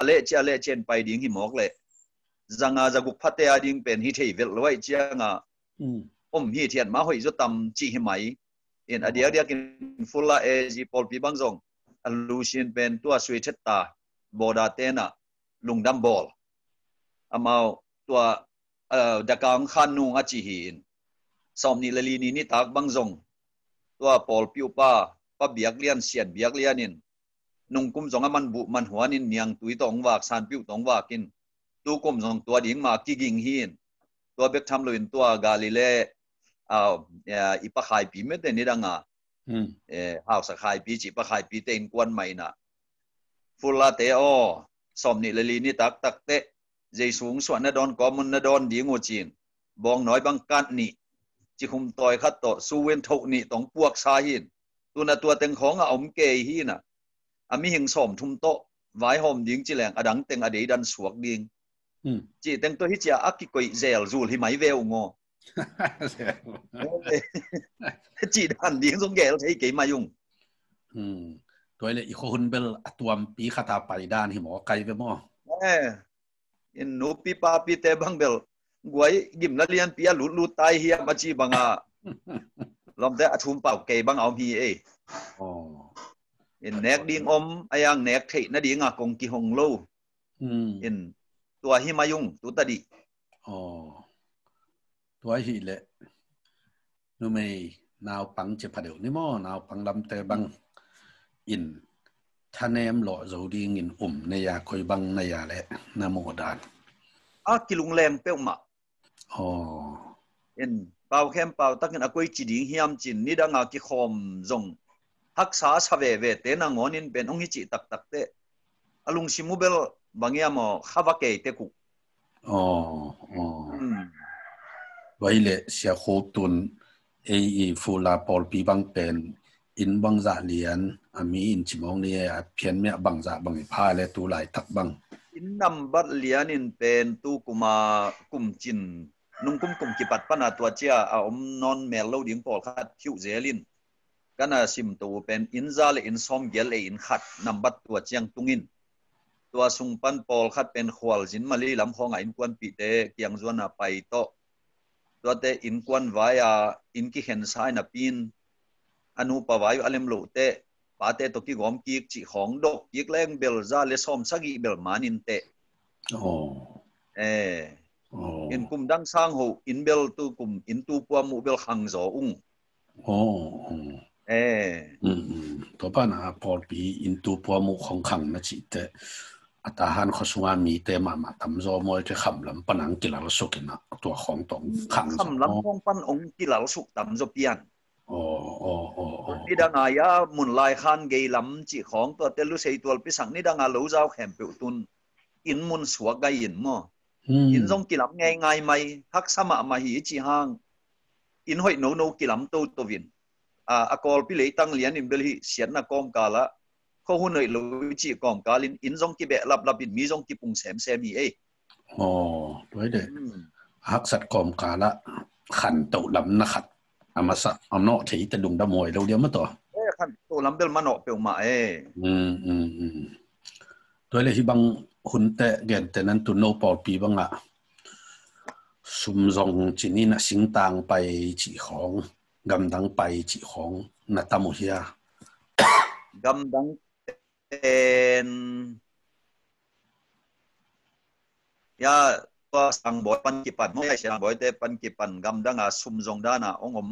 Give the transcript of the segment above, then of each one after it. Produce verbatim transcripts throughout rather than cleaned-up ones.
leh cia leh cian pai ding hi mawk leh, zanga zaguk phate a ding pen hi thei velh lo aih cianga, om hi thiat mah hoih zaw tam cih hi mai. In a diakdiak in full a AG pawlpi bang zong a lusin pen tua suithet ta, bawda tenah lungdam bawl. Amau tua dakang khan nung a ci hi in, sawm nih le li ni nitak bang zong tua pawlpi upa Pa Biak Lian, Sian Biak Lian in nungkum zong a man buh man huan in niangtui tawng vak, sanpiuh tawng vak in, tukum zong tua ding ma kiging hi in, tua bek tham lo in tua Galilee i pakhaipi mete nidanga hausa khaipi cih pakhaipite innkuan mah inah, fullate aw, sawm nih le li ni taktak teh Jesu hong suah na dawn, kawmun na dawn ding uh cin, bawngnawi bang kat nih, cikhum tawi khat tawh suwin thoh nih tawng puaksa hin, tuna tua teng khawngah a om kei hinah, a mihing sawmthum tawh vaihawm ding ci leng a dang teng a deidan suak ding. Cih teng tawh hi cia a kikoih zel zul hi mai ve uh ngaw. Cih dan ding zong gel thei kei mai ung. Tua ile i khuahun bel a tuampi khata pai dan hi maw, kai ve maw? In nupi papite bang bel guai gimna lianpi a lutlut tai hiam a ci banga lawmte a thum pau kei bang a om hi ei. In nek ding om a, yang nek theih nadinga kong kihong lo. In tua hi mai ung tu tadih. Tua hi leh numei naupang ci pha deuh ni maw, naupang lamte bang in thanem lawh zo dingin um nei a, koi bang nei a leh na mawh dan? A kilungleng peuhmah. In pau khem pau takin a koi ci ding hiam cin nidanga kikhawm zong haksa a sa vevete nangawnin pen hong hi cih taktak teh a lungsim uh bel bang hiam aw, kha va kei tek uh. Aw, aw. Vai le Sia Khup, tun ei i fula pawlpi bang pen inn bangzah lian a mi in cimawng ni a phianmiah bangzah bang i pha le tu laitak bang? Inn nambat lian in pen tu kuma kum cin nungkum kum kipat pana tua cia a om nawn mel lo ding pawlkhat phiuh zel in, kana simto uh pen inn za le inn sawm gial ei inn khat nambat tua ciang tungin, tua sung pan pawlkhat pen khualzin Mali lam khawngah innkuanpihte kiang zuana pai tawh, tuate innkuan vai-a inn kikhensa in a pin, a nupa vai uh a lem loh teh pate tawh kigawm kik cih khawng dok kik leng bel za le sawm sagih bel man in teh. Aw. Eh. Aw. In kum dang sang ho in bel tu kum in tu puam uh bel khang zaw ung. Aw, aw. Eh. Mm, mm. Tua pana pawlpi in tu puam uh khawng khang na cih teh a Tahan khua sunga mite mahmah tamzaw maw, i te kham lam pan ang kilal suk in a tua khawng tawng khang zaw maw? Kham lam khawng pan ong kilal suk tamzaw pian. Aw, aw, aw, aw. Nidang a ya mun lai khan gei lam cih khawng tuate lusei tualpi sak nidang a lo zau khempeuh tun inn mun suak gai in maw? Hmm. Inn zong kilam ngeingai mai, haksa mahmah hi cih hang. Inn hoih nono kilam toto in. A, a kawlpi leitang lian in bel hi siatna kawmkal ah khuahun hoih lo i cih kawmkal in inn zong kibeh laplap in mi zong kipung semsem hi ei. Aw, tua hi deh. Hmm. A haksat kawmkal ah khantoh lam na khat a masa a nawh thei te lungdam huai lo diam a tua? Eh, khantoh lam bel manawh peuhmah eh. Hmm, hmm, hmm. Tua hi leh hih bang hunte gente nan tun no pawlpi bangah sum zong cin in a singtang pai cih khawng, gamdang pai cih khawng na tam uh hia? Gamdang pen, ya, tua sangbawi pan kipan maw, ya, sangbawi te pan kipan gamdang a sum zong dan a ong om.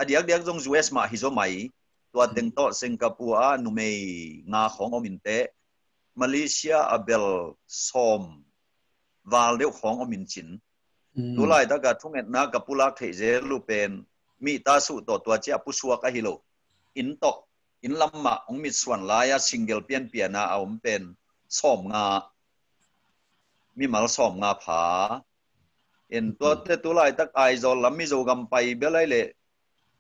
A diakdiak zong U S mah hi zaw mai. Tua teng tawh Singapore ah numei nga khawng om in teh, Malaysia a bel sawm val deuh khawng om in cin. Hmm. Tu laitak a thungetna ka pulak theih zel uh pen mihta suh tawh tua ciah pusuak ahi lo. Inn tawh, inn lam mah hong mitsuan lai a single pianpian a a om pen sawm nga, mimal sawm nga pha. In tuate tu laitak Aizawl lam Mizo gam pai bel ai leh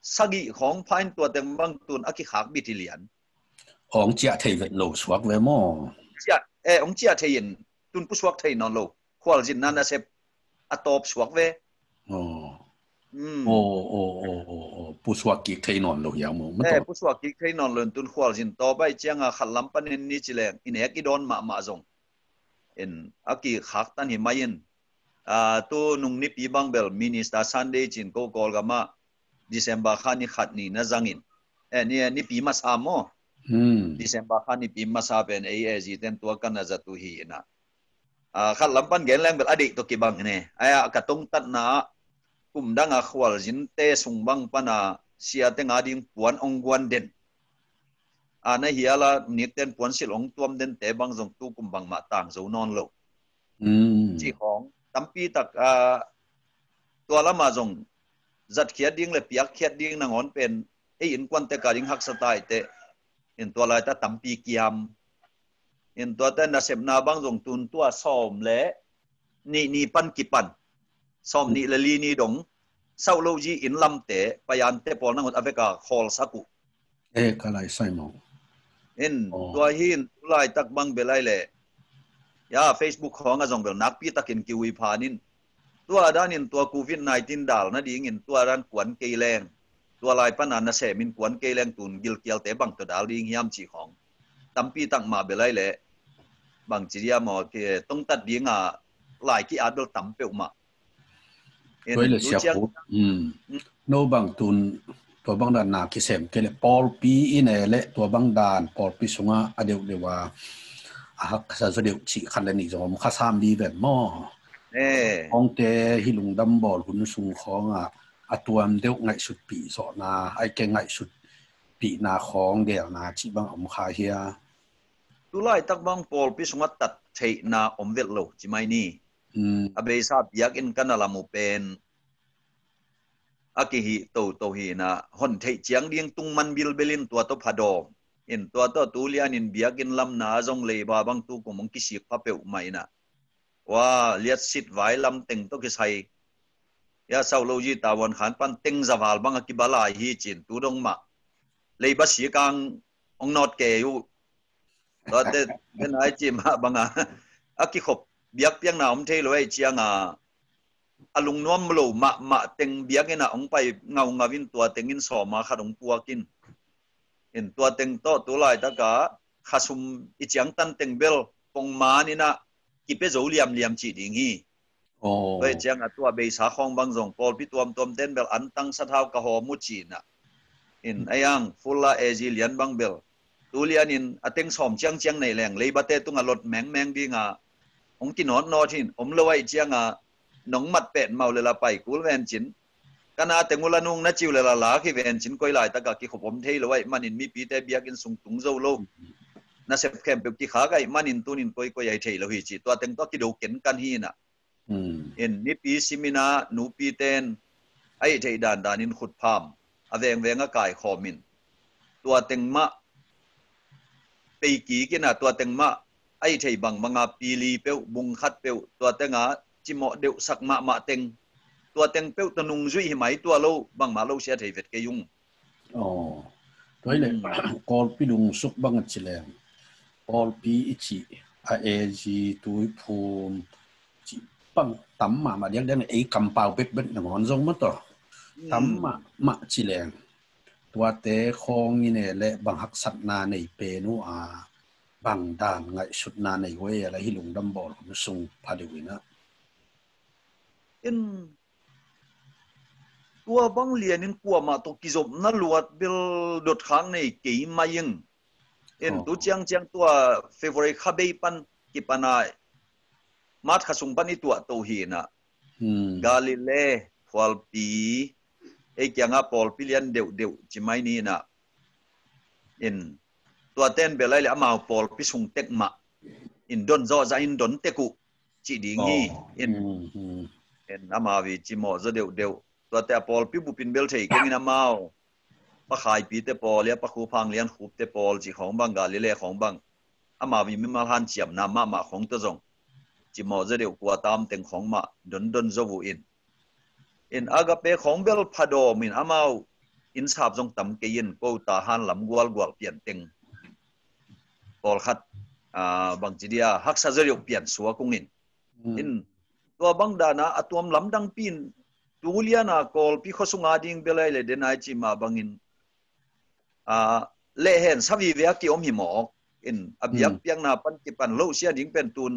sagih khawng pha in tua teng bang tun a kikhak bit hi lian. Hong ciah thei vet lo suak ve maw? Ciah, eh, hong ciah thei in tun pusuak thei nawn lo. Khualzinna nasep a tawp suak ve. Aw. Hmm. Aw, aw, aw, aw, aw. Pusuak kik thei nawn lo hiang maw? Eh, pusuak kik thei nawn lo in tun khualzin tawp ai cianga khat lam panin ni ci leng in ek i dawn mahmah zong. In a kikhaktan hi mai in, ah, tu nung nipi bang bel Minister Sunday cin ko Kawlgam ah December kha ni khat ni na zangin, eh, ni, nipi masa maw? Hmm. December kha nipi masa pen ei A G ten tua kan a zatu hi ina. Ah, khat lam pan gen leng bel a deih tawh kibang ne. Aya ka tongtatna ah kum dang a khualzinte sung bang pan a siate nga ding puan ong guan den, a na hiala nikten puansilh ong tuam dente bang zong tu kum bangmah tang zo nawn lo. Hmm. Ci khawng tampi tak, ah, tua lamah zong zatkhiat ding le piakkhiat ding nangawn pen ei innkuante ka ding haksa taite. In tua laita tampi kiam. In tuate nasepna bang zong tun tua sawm le nih ni pan kipan, sawm nih le li ni dong sauh lo zi inn lamte paiante pawl nangawn a veka khawlsak uh. Eh, ka lai sai maw? In tua hi in tu laitak bang belai le ya Facebook khawng a zong bel nakpi takin kiui phan in tua dan in tua covid nineteen dal nading in tua dan kuan kei leng, tua lai pana nasem in kuan kei leng tun gilkialte bang tawh dal ding hiam ci khawng tampi tak mah belai le bang ci dia maw, tongtat dinga lai ki-at bel tam peuhmah. Tuai le sia khut. No bang tun tua bang dan na kisem kei le pawlpi i ne le tua bang dan pawlpi sungah a deuhdeuh a a haksa zaw deuh cih khat le nih zong om kha sam di ven maw? Khawngte hi lungdam bawl hun sung khawngah a tuam deuh ngaihsutpih zawhna ai ke ngaihsutpihna khawng gelna cih bang om kha hia? Tu laitak bang pawlpi sungah tat theihna om velh lo ci mai ni. A beisa biakinn kan a lam uh pen a kihih toto hi na hon theih ciang ding tung man bilbel in tua tawh phadawm in tua tawh tu lianin biakinn lamna a zong leiba bang tu kum hong kisik pha peuhmah in a wa liatsit vai lam teng tawh kisai ya sauh lo zi tavuan khan pan teng zaval bang a kiba lai hi cin tu dong mah leiba sikang hong nawt kei uh. Tuate den ai ci mah banga a kikhop biakpiakna om thei lo ai cianga a lungnuam lo mahmah teng biakinn ah hong pai ngaungau in tua teng in sawma khat hong puak in. In tua teng tawh tu laitaka khasum i ciangtan teng bel pongman in ah kipia zo liamliam cih ding hi. Tua i cianga tua beisa khawng bang zong pawlpi tuamtuam ten bel antang sathau ka hawm uh cih na. In a yang fulla A G lian bang bel tu lianin a teng sawm ciangciang nei leng leibate tunga lot mengmeng dinga hong kinawtnawt hin om lo aih cianga nong mat pet mau le la pai kul ven cin. Kana teng ula nung na ciu le la lak hi ven cin koi laitaka kikhop om thei lo aih manin mipite biakinn sung tung zo lo. Na sep khempeuh kikhak aih manin tunin koi koi aih thei lo hi ci tua teng tawh kido ken kan hi na. In nipi simina nupi ten a ih theih dandan in khutpham a vengveng a kaikhawm in tua teng mah peikik in a tua teng mah a ih theih bangbanga pili peuh bungkhat peuh tua tenga cimawh deuhsak mahmah teng tua teng peuh tawh nungzuih hi mai tua lo bangmah lo sia thei vet kei ung. Aw, tua hi leh Kawlpi lungsuk bang a ci leng Kawlpi i cih a A G Tuiphum cih bang tam mahmah diakdiak in ei kampau bekbek nangawn zong maw taw tam mahmah ci leng tuate khawng i ne leh bang haksatna nei pen uh a bang dan ngaihsutna nei uh ei a la hi lungdam bawl hun sung pha deuh in ah. In tua bang lianin kuamah tawh kizopna luat bel dotkhak nei kei mai ing. In tu ciangciang tua February kha bei pan kipana March kha sung pan i tuah to hi na. Galilee phualpi ei kianga pawlpi lian deuhdeuh ci mai ni na. In tua ten belai le amau pawlpi sung tek mah in don zawh zah in don tek uh cih ding hi. In amau i cimawh zaw deuhdeuh tuate a pawlpi bupin bel thei kengin amau pa khaipite pawl ia pa khuphang lian khupte pawl cih khawng bang Galilee khawng bang amau i mimal hanciamna mahmah khawng tawh zong cimawh zaw deuh kua tam teng khawng mah dondon zaw uh in. In Agape khawng bel phadawm in amau innsap zong tam kei in kota han lam gualgual pian teng pawlkhat bangci dia haksa zaw deuh pian suak ung in. In tua bang dana a tuam lamdang pi in tu liana Kawlpi khuasunga ding belai le denai ci mah bangin lehhen sa vive a kiom hi mawk in a biakpiakna pan kipan loh sia ding pen tun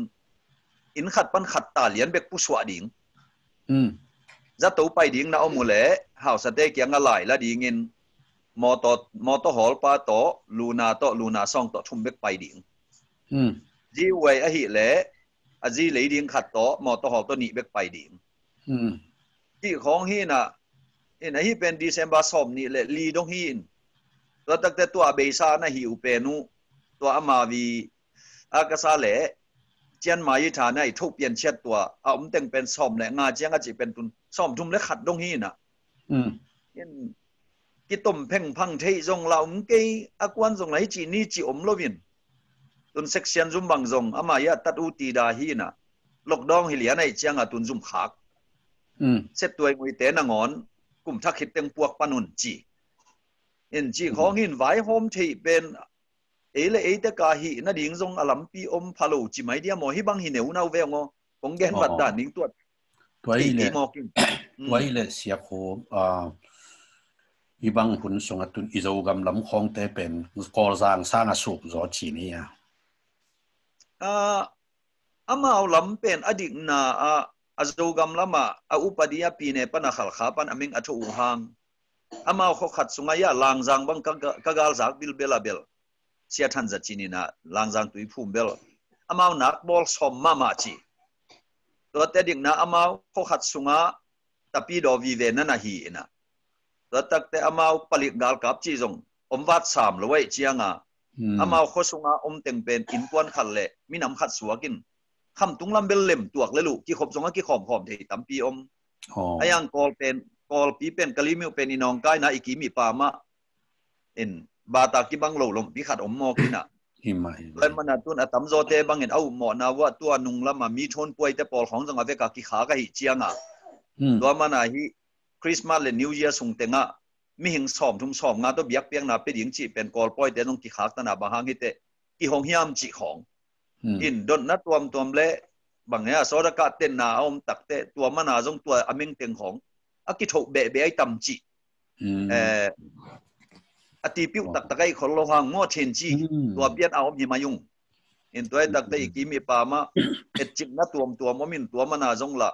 inn khat pan khat ta lian bek pusuah ding. Zato pai ding na om uh leh hausate kiangah lai la dingin mawtaw, mawtaw hawlpa tawh, luna tawh, luna sawng tawh thum bek pai ding. Zi uai ahih leh a zi lei ding khat tawh, mawtaw hawl tawh nih bek pai ding. Cih khawng hi inah, in ahi pen December sawm nih le li dong hi in. Tua takte tua a beisa na hi uh pen uh, tua ama vi a ka sa leh Chiang Mai i tha na i thoh pian chiat tua a om teng pen sawm le nga ciang a cih pen tun sawm thum le khat dong hi inah. In kitom phengphang theih zong la om kei, a kuan zong la hi cih ni cih om loin. Tun section zum bang zong ama i a tat uh ti da hi inah. Lockdown hi lian aih cianga tun zum khak. Settuai nguite nangawn kum thak khit teng puak pan un ci. In cih khawng in vaihawm theih pen ei le ei teka hih nading zong a lampi om pha lo ci mai dia maw, hih bang hi neu nau ve aw. Kong gen vat dan ding tuat. Tua hi le, tua hi le siak hu, hih bang hun sungah tun i Zogam lam khawngte pen Kawlzang sang a suk zaw ci ni a. Amau lam pen a dikna ah a Zogam lamah a upadi a pine pan a khalkha pan a ming a tho uh hang, amau khua khat sungah ia Langzang bang ka, ka galzak bilbel a bel Sia Than Za Cin inah Langzang Tuiphum bel amau nak bawl sawm mahmah ci. Tuate dikna amau khua khat sungah tapidaw vive nan ahi inah. Tua takte amau palik galkap cih zong om vat sam lo aih cianga amau khua sunga om teng pen innkuan khat le minam khat suakin khamtung lam bel lem tuak le luh kikhop zong a kikhawmkhawm thei tampi om. A yang Kawl pen, Kawlpi pen Kalaymyo pen i nawngkaina i kim i pamah in bata kibang lo lompi khat om mawk inah. Tua mana tun a tamzawte bangin a upmawhna uah tua nunglamah mi thon puaite pawl khawng zong a veka kikhak ahi cianga. Tua mana hi Christmas le New Year sung tengah mihing sawm thum sawm nga tawh biakpiakna pe ding cih pen Kawl pawite zong kikhak tana bang hang hiteh kihong hiam cih khawng. In dotna tuamtuam le bang hea sawdaka tenna a om takte tua mana zong tua a mengteng khawng a kithoh behbeh ai tam cih. A tipiuh taktak ai khol lo hang maw thin ci tua pian a om hi mai ung. In tua ai takte i kim i pamah etcikna tuamtuam om in tua mana zong lah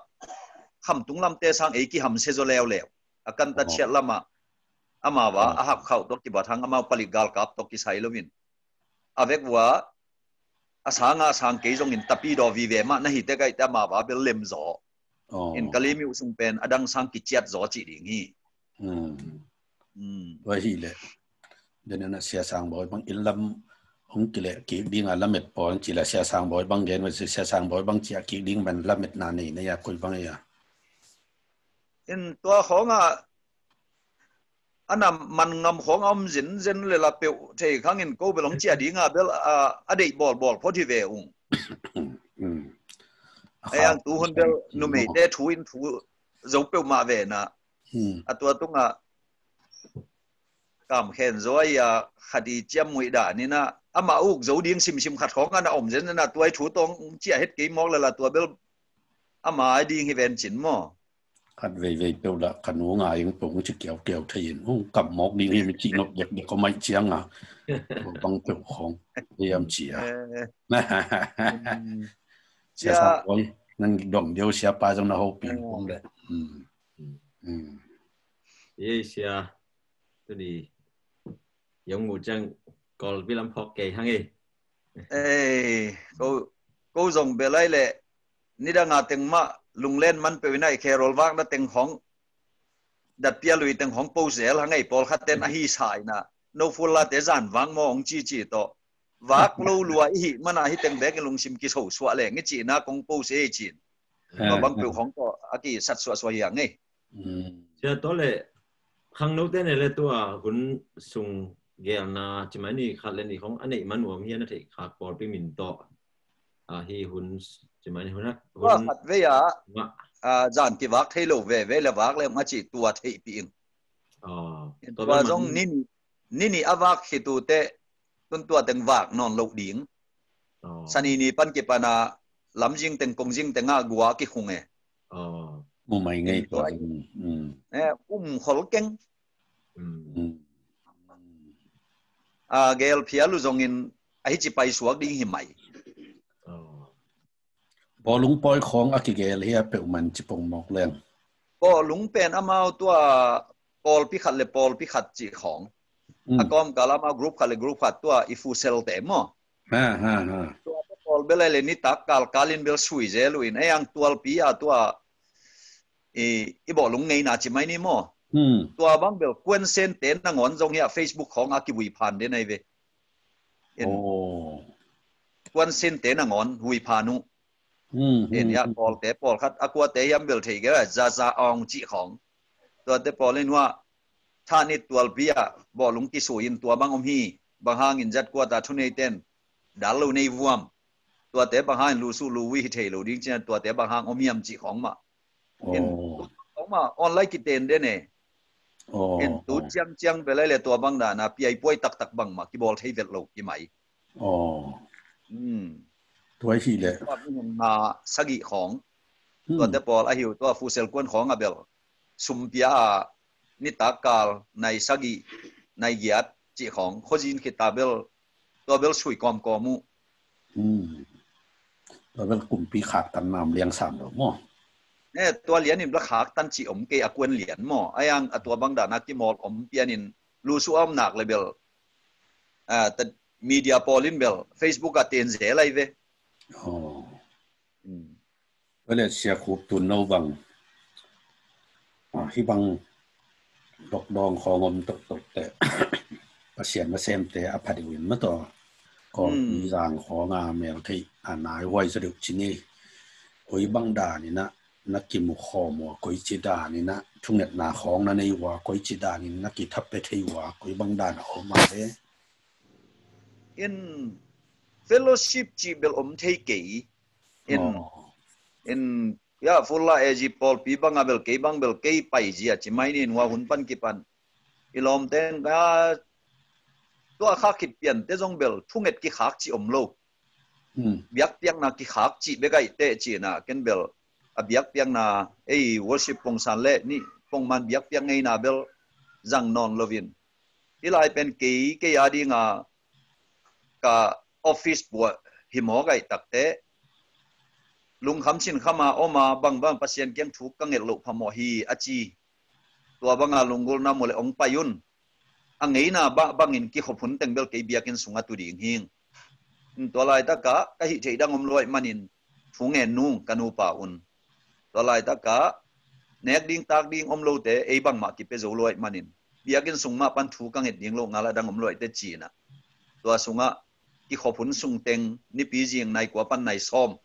khamtung lamte sang ei kihamsia zaw leuleu. A kanta chiat lamah amau a a hakkhauh tawh kibat hang amau palik galkap tawh kisai loin a vek ua a sanga a sang kei zongin tapidaw vive mah na hi tek aih te amau a bel lem zaw. In Kalaymyo sung pen a dang sang kiciat zaw cih ding hi. Tua hi le. Dena na Sia Sang Bawi bang in lam hong kileh kik dinga lamet pawl ci la Sia Sang Bawi bang gen ve Sia Sang Bawi bang ci a kik ding man lametna nei na ia koi bang ia. In tua khawngah a na man ngam khawng a om zenzen le la peuh thei khangin ko bel hong ciah dinga bel a deih bawlbawl phot hi ve ung. A yang tu hun bel numeite thu in thu zo peuhmah ve na. A tua tungah kamkhen zaw a ia khat i ciam muih dan inah amah uk zo ding simsim khat khawng a na om zenzen a tua i thu tawng ciah het kei mawk le la tua bel ama a ding hi ven cin maw. Khat veivei peuh lah ka nu ngai ung peuh ung ci kiaukiau thei in ung kam mawk ding hi mi cih nop dekdek ko maih cianga. Bang peuh khawng. Ei am ci a. Sia Sang Bawi nan dong deu siapa zong na hopih khawng le. Ei sia. Tuni yong mu ciang Kawlpi lam phawk kei hang ei. Ei, ko, ko zong belai le nidanga teng mah lunglen man peuh inah i kherol vakna teng khawng datpia lui teng khawng pozel hang ei pawlkhat ten ahi sa inah no fullate zan vang maw hong cici tawh vak lo lua ihi mana hi teng bekin lungsim kiso suah leng i cihna kong pose ei cin. Tua bang peuh khawng tawh a kisat suahsuah hi hang ei. Sia tua le khangnote ne le tua hun sung gelna cimai ni khat le ni khawng a neih man uam hi a na theih khak pawlpi min tawh. Hi hun cimai ni hun a tua hun khat vei ah zan kivak thei lo veve le vak le ma cih tua theihpih ing. Tua zong nini nini a vak khitute tun tua teng vak nawn loh ding. Sani ni pan kipana lamzing teng kongzing tengah gua kikhung e. Mumai ngei tua um khol keng. A gel phial uh zongin a hici paisuak ding hi mai. Bawlung pawi khawng a kigel hi a peuhmah ci pong mawk leng. Bawlung pen amau tua pawlpi khat le pawlpi khat cih khawng. Mm. A kawmkal amau group khat le group khat tua i fuselte maw. Ha, ha, ha. Tua pawl bel ai le nitak kalkalin bel sui zel uh in. Ei ang tualpi a tua i, i bawlung ngeina ci mai ni maw. Mm. Tua bang bel kuansente nangawn zong hi a Facebook khawng a kivui phan den ai ve. In. Oh. Kuansente nangawn vui phan uh. Hmm, hmm. In ya pawlte pawlkhat a kuate hiam bel thei kei a, Zaza Aung cih khawng. Tuate pawl in hua thanit tualpi ah bawlung kisui in tua bang om hi. Bang hangin zat kuata thuneiten dal lo nei vuam. Tuate bang hangin lusu luwi hi thei lo ding cian tuate bang hang om hiam cih khawng mah. In, oh, khawng mah online kiten den e. Oh, in tu, oh, ciangciang bel ai le tua bang dana piaipuai taktak bangmah kibawl thei vet lo kimai. Oh. Hmm. Tua hi le. Tua minung na sagih khawng. Hmm. Tuate pawl ahi uh tua fusel kuan khawng a bel. Sumpia a nitak kal nai sagih, nai giat cih khawng. Khozin khita bel, tua bel sui kawmkawm uh. Hmm. Tua bel kumpi khaktan nam liang sam lo maw. Ne, tua lian in bel khaktan cih om kei a kuan lian maw. Ai ang a tua bang dana kimawl om pian in lusu a om nak le bel. Ah, ta media pawl in bel, Facebook ah ten zel ai ve. Oh. Hmm. Tua le Sia Khup tun no bang. Ah, hi bang dokdong khawng om toktok te. Pasian nasemte a pha deuh in mah tua. Kawlpi, hmm, zang khawng a mel thei a nai huai zaw deuh ci ni. Koi bang dan in a na kimu khawm ua, koi ci dan in a thungetna khawng na nei ua, koi ci dan in na kithape thei ua, koi bang dan a om a le. In fellowship cih bel om thei kei. In, oh, in ya full la A G pawlpi bang a bel kei bang bel kei pai zia ci mai ni in hua hun pan kipan. I lawmte in ka tua khak khit piante zong bel thunget kikhak cih om lo. Hmm. Biakpiakna kikhak cih bek aih teh cihna ken bel a biakpiakna ei worship pongsan le nih pongman biakpiak ngeina bel zang nawn loin. Hi lai pen kei, kei a dinga ka office buah hi mawk aih takte lungkham sinkham a om a bangbang Pasian kiang thu ka nget loh phamawh hi a ci. Tua banga lunggulhna mu le ong pai un. A ngeina bah bangin kikhop hun teng bel kei biakinn sungah tu ding hing. Tua laitakah ka hih theih dang om luaih manin thu ngen nung ka nupa un. Tua laitakah nek ding tak ding om lote ei bangmah kipia zo luaih manin biakinn sung mah pan thu ka nget ding loh ngal a dang om luaihte cinah. Tua sungah kikhop hun sung teng nipi zing nai kua pan nai sawm.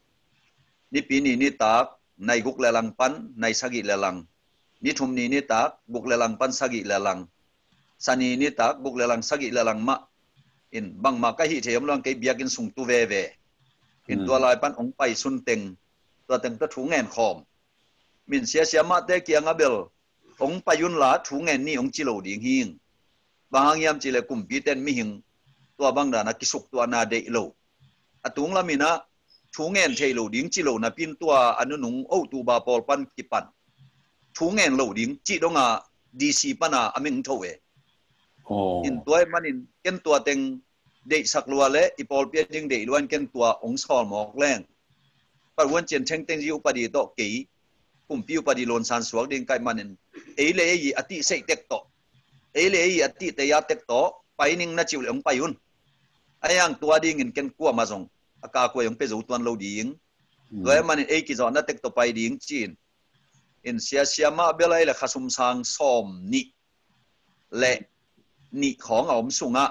Nipi ni nitak nai guk le lang pan nai sagih le lang. Ni thum ni nitak guk le lang pan sagih le lang. Sani nitak guk le lang sagih le lang mah. In bangmah ka hih thei om luang kei biakinn sung tu veve. In tua lai pan ong pai sun teng tua teng tua thu ngen khawm. Min siasia mahte kiangah bel ong pai unla thu ngen ni ong ci lo ding hing. Bang hang hiam cihleh kumpite in mihing tua bang dana kisuktuahna deih lo. A tung laminah thu ngen thei lo ding ci lo napin tua a nunung October pawl pan kipan thu ngen lo ding cih donga D C pana a meng tho e. In tua manin ken tua teng deihsak lua le i pawlpi a ding deih lua in ken tua ong sawl mawk leng. Pathuan cin thengteng zi upadi tawh kei kumpi upadi lonsan suak ding kaih manin ei le ei a tihseih tek tawh ei le ei a tihte ya tek tawh pai ning na ciu le ong pai un. A yang tua dingin ken kuama zong a kakua ong pe zo tuan lo ding. Tua manin ei kizawhna tek tawh pai ding cin. In siasia mah belai le khasum sang sawm nih le nih khawng a om sungah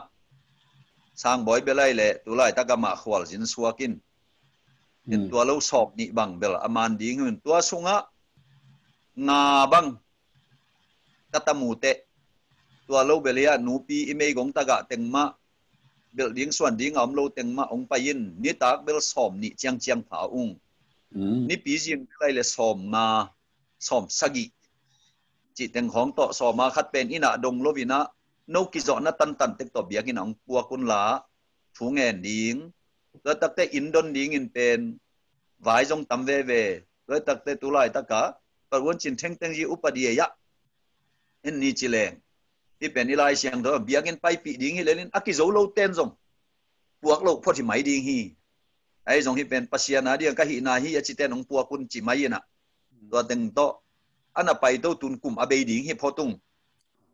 sangbawi belai le tulaitak amah khualzin suakin in tua lo sawm nih bang bel a man ding hin tua sungah nga bang ka tamu teh tua lo bel hiah nupi i meigong tagah teng mah belh ding suan ding a om lo teng mah ong pai in nitak bel sawm nih ciangciang pha ung. Nipi zing belai le sawm nga sawm sagih cih teng khawng tawh sawma khat pen innah dong lovinah no kizawhna tantan tek tawh biakinn ah ong puak unla thu ngen ding. Tua takte inn don dingin pen vai zong tam veve. Tua takte tulaitakah pathuan cin thengteng zi upadi ei ah en ni ci leng. Hi pen i Lai Siangtho biakinn paipih ding hi lenin a kizo lo ten zong puak lo phot hi mai ding hi. Ahi zong hih pen Pasian a ding ka hihna hi a cite nong puak un ci mai inah. Tua teng tawh a na paito tun kum a bei ding hi phot ung.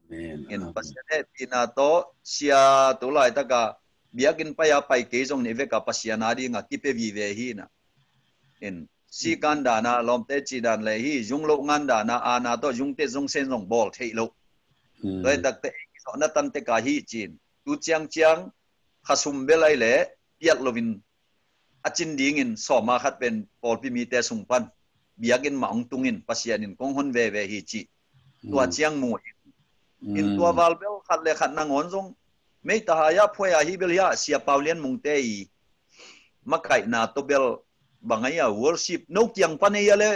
Amen. In Amen. Pasian hehpihna tawh sia tu laitaka biakinn pai a pai kei zong nih veka Pasian a dinga kipia vive hi inah. In sikan dana lawmte cih dan le hi zung loh ngan dana ana tawh zungte zong sen zong bawl theih loh. Hmm. Tua hi takte ei kizawhna tanteka hi cin tu ciangciang khasum bel ai le piat loin a cin dingin sawma khat pen pawlpi mite sung pan biakinn mah hong tungin Pasian in kong hon veve hi cih tua ciang mu in. In tua val bel khat le khat nangawn zong meitahai a phuai a hi bel hi a Sia Pau Lian Mungte i makaihna tawh bel bang ai a worship no kiang pan ei a le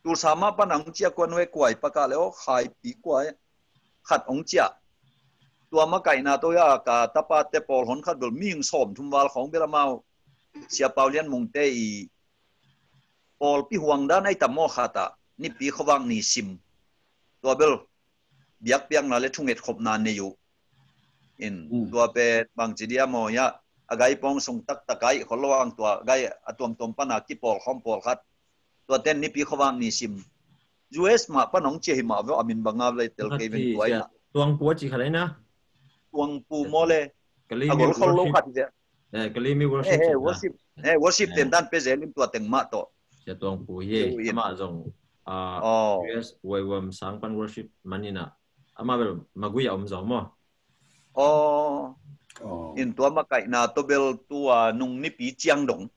tulsa mah pan hong ciah kuan ve kuai pakah le aw khaipi kuai khat hong ciah. Tua makaihna tawh hi a ka tapate pawl hon khat bel mihing sawm thum val khawng bel amau Sia Pau Lian Mungte i pawlpi huang dan ai tam maw khat ah nipi khuavak ni sim. Tua bel biakpiakna le thunget khopna nei uh. In tua pen bangci dia maw hi a a gai pawng sung taktak ai khol lo ang tua gai a tuamtuam pana kipawl khawm pawl khat. Tua ten nipi khuavak ni sim. U S mah pan hong cia hi mah veu a min banga vei tel kei ven tua ina. Tuangpu a ci khat aina. Tuangpu maw le. A gol khol lo khat hi ve. Eh, Kalimi worship. Eh, eh, worship. Eh, worship ten dan pe zel in tua teng mah tawh. Sia Tuangpu hi. Amah zong ah, U S Waiwam sang pan worship manina. Amah bel Magui a om zong maw. Aw. In tua makaihna tawh bel tua nung nipi ciang dong.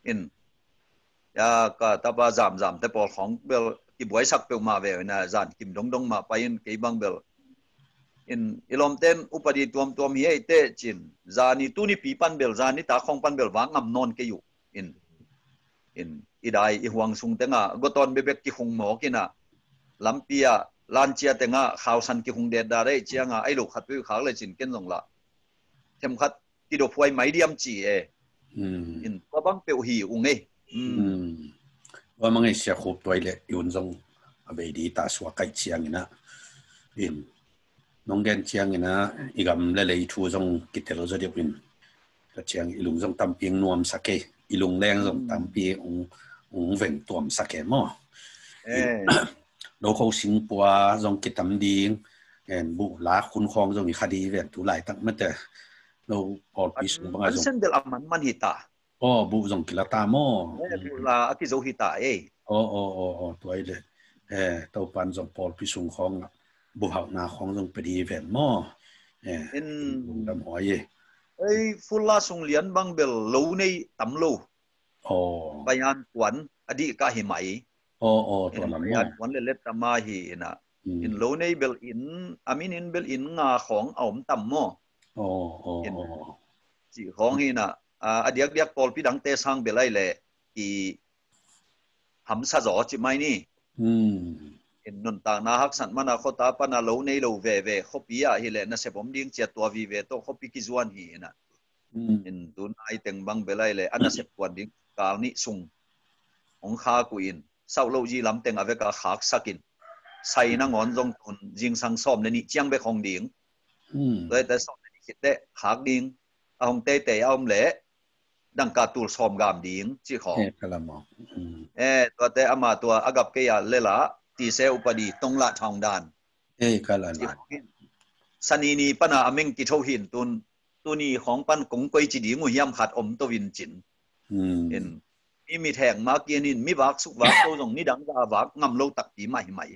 In ya ka tapa zamzam te pawl khawng bel kibuaisak peuhmah ve ina zan kim dongdong mah pai in kei bang bel. In i lawmten upadi tuamtuam hi ei teh cin zani tuni pi pan bel zani ta khawng pan bel vak ngam nawn kei uh. In in i dai i huang sung tenga gotawn bebek kihung mawk ina lampi ah lancia tenga khausan kihung detdat ei cianga ai lo khat peuh khak le cin ken zong lah themkhat kidophuai mai diam ci e. In tua bang peuh hi ung ei. Tua mang ei Sia Khup tua i le i un zong a bei di ta sua kaih ciang ina in nong gen ciang ina i gam le lei thu zong kitel zaw deuh in ka ciang i lung zong tampi nuamsak ei i lung leng zong tampi ung veng tuamsak ei maw. Lo kho singpua zong kitam ding en buh lak hun khawng zong i kha di ven tu laitak mate lo pawlpi sung banga zong. An sen del a man man hi ta. Aw buh zong kila ta maw. Buh la a kizo hi ta ei. Aw aw aw aw tua i le. Topan zong pawlpi sung khawng buhauhna khawng zong pe di ven maw. In lungdam huai ei. Ei fulla sung lian bang bel lo nei tam lo. Aw. Payan kuan a dih ka hi mai. Aw aw tua lam maw. Payan kuan le let tama hi ina. In lo nei bel in a min in bel in nga khawng a om tam maw. Aw aw aw. Cih khawng hi ina a diakdiak pawlpi dangte sang bel ai le i hamsa zaw cih mai ni. In nuntakna haksat mana khuata pana lo nei lo veve khuapi ah hi le nasep om ding cia tua vive tawh khuapi kizuan hi ina. In tun ai teng bang bel ai le a nasep kuan ding kal nih sung hong khak uh in sauh loh zi lam teng a veka khaksak in sai nangawn zong tun zingsang sawm le nih ciang bek hong ding. Tuate sawm le nih khit teh khak ding a hong teitei a om leh dangka tul sawm gam ding cih khawng. Eh, tuate ama tua a gap kei a lela tise upadi tonglah thaung dan. Sanini pana a meng kitho hin tun tuni khawng pan kong koi ci ding uh hiam khat om to vin cin. In mi mitheng ma kian in mi vak suk vak to zong ni dang za vak ngam lo takpi mah hi mai.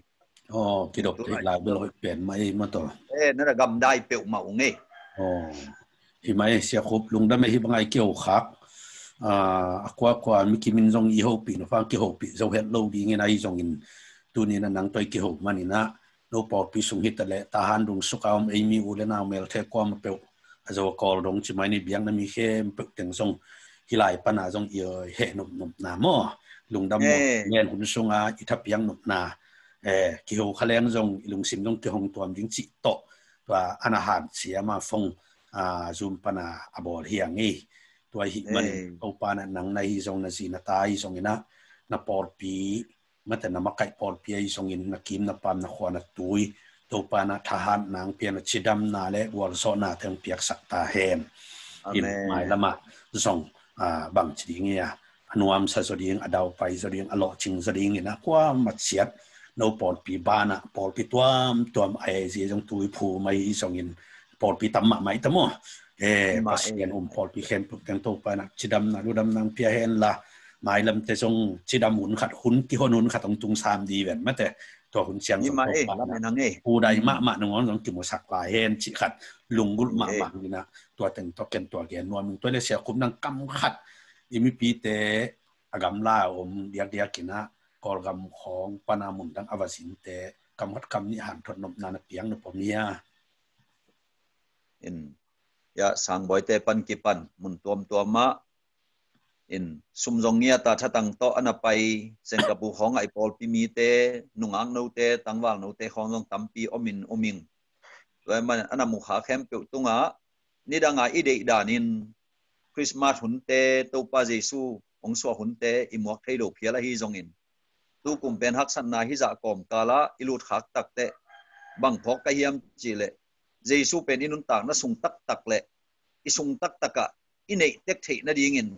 Aw kidop thei lai bel hoih pen mah ei mah tawh. Eh nana gamdai peuhmah ung ei. Aw hi mai Sia Khup lungdam ei hi bang ai kiho khak. A kuakua mi kimin zong i hopih nupang kihopih zo het lo dingin ahi zongin tunin a nang tawh i kiho maninah no pawlpi sung hita leh tahan dungsuka om ei mi u le nau melte kuama peuh a zo a kawl dong ci mai ni biakna mi khempeuh teng zong hilai pana zong i heh nopnopna maw lungdam maw ngen hun sunga i thapiak nopna kiho kha leng zong i lungsim zong kihong tuam ding cih tawh tua ana han siama fong zum pana a bawl hiang i tua hih man Topa na nang na hi zong na zi na ta hi zong ina na pawlpi mate na makaih pawlpi ahi zongin na kim na pam na khua na tui Topa na thahat nang pia na cidamna le gualzawhna teng piaksak ta hen. In mailamah zong ah, bang ci ding ia, a nuamsa zaw ding, a daupai zaw ding, a lawhcing zaw ding ina, kuamah ciat no pawlpi banah pawlpi tuamtuam a ei zia zong tui phu mai zongin pawlpi tam mahmah i tam aw. Eh, Pasian um pawlpi khempeuh teng Topa inah cidamna ludamna ang pia henla, mailamte zong cidam hun khat, hun kihon hun khat hong tung sam di ven mate. Tua hun ciang zong Topa inah pudai mahmah nangawn zong kimusak lai hen cih khat lunggulh mahmah inah tua teng tawh ken tua gen nuam ing. Tua le Sia Khup nang kam khat i mipite a gamla a om diakdiak inah Kawlgam khawng pana mundang a va zinte kam khat kam nih hanthot nopna na piang nop om hia? In, ya, Sangbawite pan kipan mun tuamtuamah in sum zong ngiat a thatang tawh a na pai Singapore khawng ah i pawlpi mite, nungak note, tangval note khawng zong tampi om in um ing. Tua man a na mukha khempeuh tungah nidanga i deih danin Christmas hunte, Topa Jesu hong suah hunte i muak thei lo phial ahi zongin, tukum pen haksatna hizah kawmkalah i lutkhak takteh bang phawk ka hiam cihleh, Jesu pen i nuntakna sung taktak le i sung taktakah i neih tek theih nadingin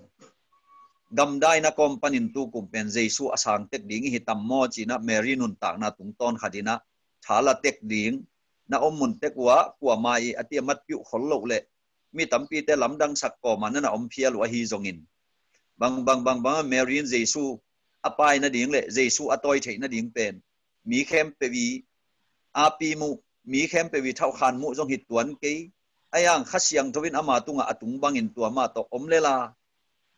gamdaina kawm panin tukum pen Jesu a sang tek ding i hi tam maw cinah Mary nuntakna tungtawn khatinah thala tek ding na om mun tek uh ah kuama i a tia matpiuh khol loh le mi tampite lamdangsak kawma na na om phial uh ahi zongin, bang bang bang bang Mary in Jesu a pai nading le Jesu a tawi theih nading pen mi khempeuh i api muh, mi khempeuh i thauhkhan muh zong hi tuan kei. A iang Kha Siangtho in ama tungah a tung bangin tua mah tawh om lela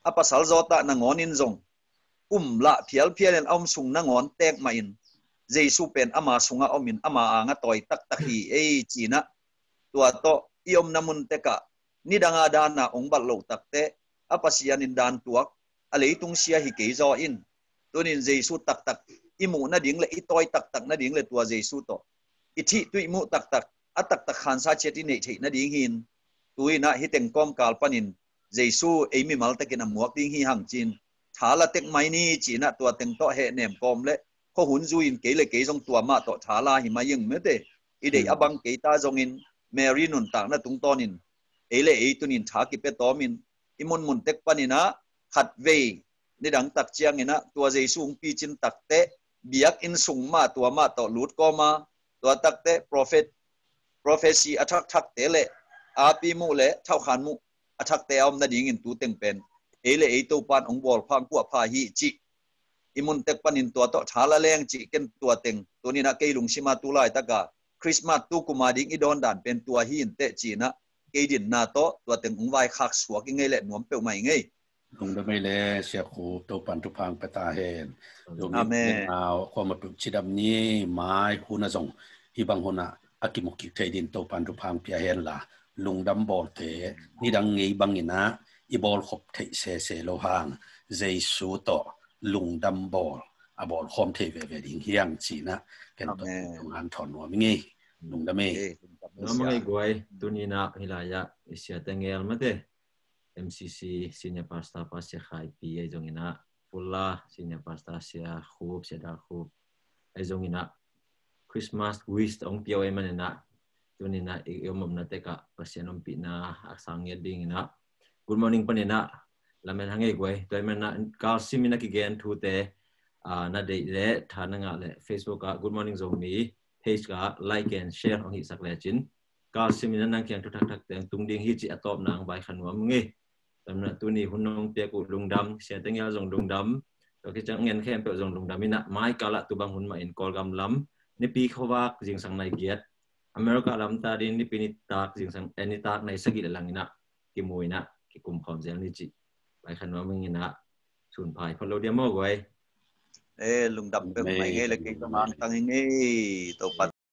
a pasal zawtah nangawn in zong um lah phialphial in a om sung nangawn tek mahin Jesu pen ama sungah om in ama angah tawi taktak hi ei cinah tua tawh i omna mun tekah nidanga dana ong balh loh takteh a Pasian in dan tuak a leitung sia hi kei zaw in tunin Jesu taktak i muh nading le i tawi taktak nading le tua Jesu tawh i thih tuih muh taktak a taktak khansa ciat i neih theih nading hin tuinah hi teng kawmkal panin Jesu ei mimal takin a muak ding hi hang cin thala tek mai ni cinah tua teng tawh hehnem kawm le khuahun zui in kei le kei zong tua mah tawh thala hi mai ing mete. I deih a bang kei ta zongin Mary nuntakna tungtawnin ei le ei tunin tha kipia tawmin i munmun tek paninah khatvei nidang tak cianginah tua Jesu hong picin takteh biakinn sung mah tua mah tawh lut kawma tua takteh prophet, prophecy a thakthakte le api muh le thauhkhan muh a thakte a om nadingin tu teng pen ei le ei Topan hong bawlpha hong kuahpha hi cih i mun tek panin tua tawh thala leng cih ken tua teng tuninah kei lungsima tu laitaka Christmas tu kuma ding i dawn dan pen tua hi inteh cinah kei dinna tawh tua teng hong vaikhak suak i ngei le nuam peuhmah i ngei. Lungdam ei le Sia Khup, Topan thupha pia ta hen. Amen. Kuamah peuh cidam ni mai hun a zong hi bang hunah a kimu kik thei din Topan thupha pia henla lungdam bawlte nidang ngei banginah i bawlkhop theih sese lo hang Jesu tawh lungdam bawl a bawlkhawm thei veve ding hiang cinah ken tawh tung han thawn nuam i ngei. Lungdam ei. Lungdam ei guai. Tuninah hilaiah i siate ngel mate M C C Senior Pastor pa Sia Khai Pi ei zonginah Fulla Senior Pastor Sia Khup, Sia Dal Khup ei zonginah Christmas wish ong piau ei maninah tuninah i omomna tekah Pasian ompihna a sang ngiat dinginah good morning paninah lamen hang ei guai. Tua ei maninah kalsimin a kigen thute na deih le tha na ngah le Facebook ah Good Morning Zomi page ah like and share ong hihsak lecin kalsimin a nang kiang thu thakthak teng tung ding hi cih a tawpna ang vaikha nuam ngei. Tamna tuni hun nong piak uh lungdam, siate ngel zong lungdam, tua kiciang ngen khempeuh zong lungdam inah mai kalah tu bang hun mahin Kawlgam lam nipi khuavak zingsang nai giat America lam ta ding nipi nitak zingsang eh nitak nai sagih le lang inah kimu inah kikum khawm zel ni cih vaikha nuam inginah sun phai phot lo dia maw guai. Eh, lungdam peuh mai ngei le kei zong angtang i ngei Topan